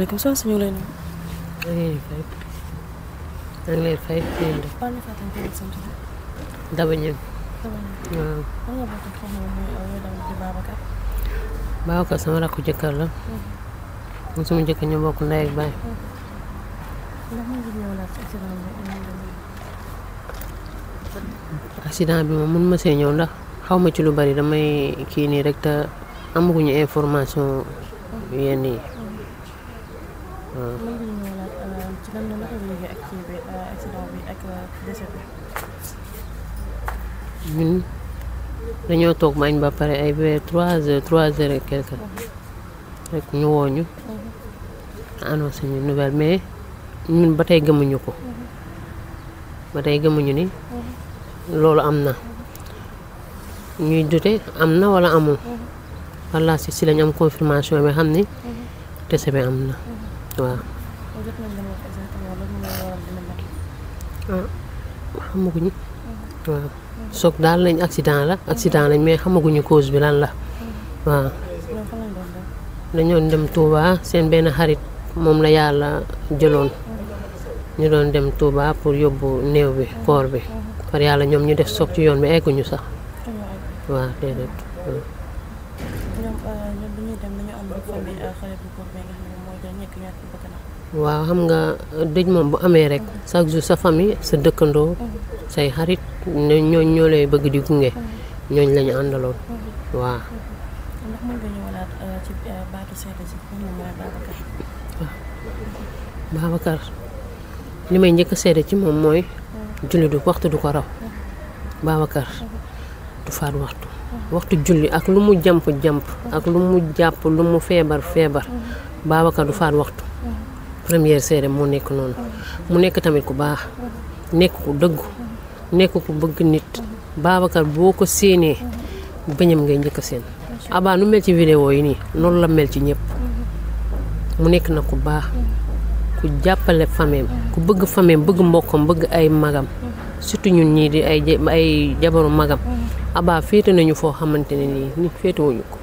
salaamaaleykum soxna si ñu ngi lay nuyu. maa ngi lay fay Daba Niang. waaw. Babacar sama rakku jëkkër la. moom sama jëkkër ñu bokk ndey ak baay. accident bi moom mën ma see ñëw ndax xaw ma ci lu bari damay kii nii rek te amaguñu information yenn yi. waaw. ñun dañoo toog ba añ ba pare ay vers 3 heures et quelque rek ñu woo ñu annoncé ñu nouvelle mais ñun ba tey gëmuñu ko ba tey gëmuñu ni loolu am na ñuy dute am na wala amul walla si lañ am confirmation bi xam ni décès bi am na waaw. xamaguñu waaw soog daal lañ accident lañ mais xamaguñu cause bi lan la waaw. dañoo dem Touba seen benn xarit moom la yàlla jëloon ñu doon dem Touba pour yóbbu néew bi koor bi par yàlla ñoom ñu def soog ci yoon bi egguñu sax waaw déedéet. waaw xam nga dëj moom bu amee rek chaque jour sa famille sa dëkkandoo say xarit ñooñ ñoo lay bëgg di gunge ñooñ lañu àndaloon waaw. Babacar li may njëkk a seede ci moom mooy julli du waxtu du ko raw. Babacar du faat waxtu julli ak lu mu jàmp ak lu mu jàpp lu mu feebar Babacar du faat waxtu. première seede moo nekk noonu mu nekk tamit ku baax nekk ku dëggu nekk ku bëgg nit Babacar boo ko séenee bëñam ngay njëkk a seen Aba nu mel ci vidéo yi nii noonu la mel ci ñëpp mu nekk na ku baax ku jàppale fameem ku bëgg fameem bëgg mbokkam bëgg ay magam surtout ñun ñii di ay jabaru magam Aba féete nañu foo xamante ne nii nit féetewuñu ko.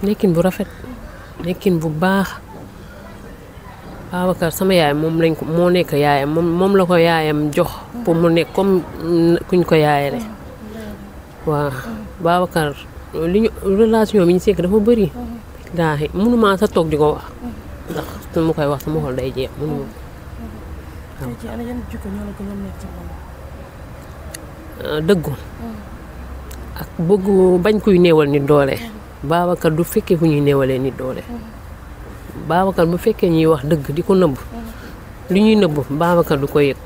nekkin bu rafet nekkin bu baax Babacar sama yaay moom lañ ko moo nekk yaayam moom la ko yaayam jox pour mu nekk comme kuñ ko yaayale waaw. Babacar li ñu relation bi ñu sekk dafa bëri daaxi mënuma sa toog di ko wax ndax su ma koy wax sama xol day jeex mënuma dëggu ak bëggu bañ kuy néewal nit doole Babacar du fekkee fu ñuy néewalee nit doole Babacar bu fekkee ñuy wax dëgg di ko nëbb li ñuy nëbb Babacar du ko yëg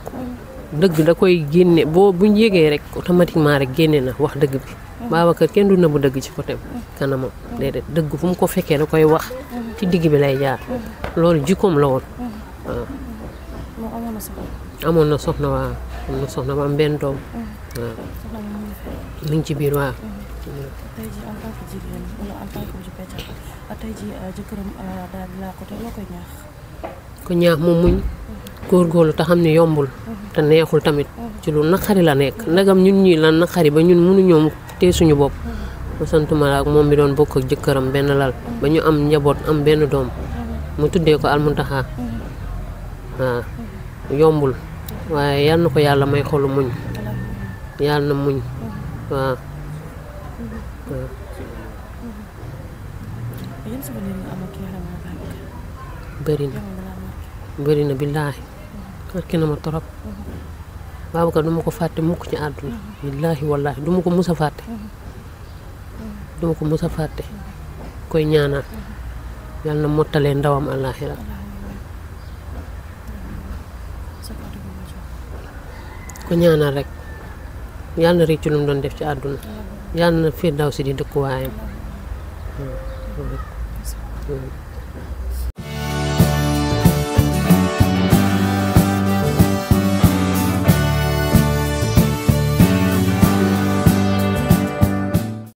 dëgg da koy génne buñ yégee rek automatiquement rek génne na wax dëgg bi Babacar kenn du nëbb dëgg ci côté kanamam déedéet dëgg fu mu ko fekkee da koy wax ci digg bi lay jaar loolu jikkoom la woon waaw. amoon na soxna waaw am na soxna ba am benn doom waaw mu ngi ci biir waaw. tey jii en tant que jigéen wala en tant que Woudiou Pecha tey jii jëkkëram daal di laa ko te loo koy ñaax. ko ñaax moom muñ góorgóorlu te xam ne yombul te neexul tamit ci lu naqari la nekk ndagam ñun ñii la naqari ba ñun mënuñoo tee suñu bopp ma santuma la ak moom mi doon bokk ak jëkkëram benn lal ba ñu am njaboot am benn doom mu tuddee ko Almuntaxa waaw yombul waaye yal na ko yàlla may xolu muñ yàlla na muñ waaw. bëri na billaahi marqué na ma torop Babacar du ma ko fàtte mukk ci àdduna billaahi wallaahi du ma ko mus a fàtte koy ñaanal yal na mottalee ndawam àllaaxira ko ñaanal rek yal na réccu lu mu doon def ci àdduna yal na Firdawsi di dëkkuwaayam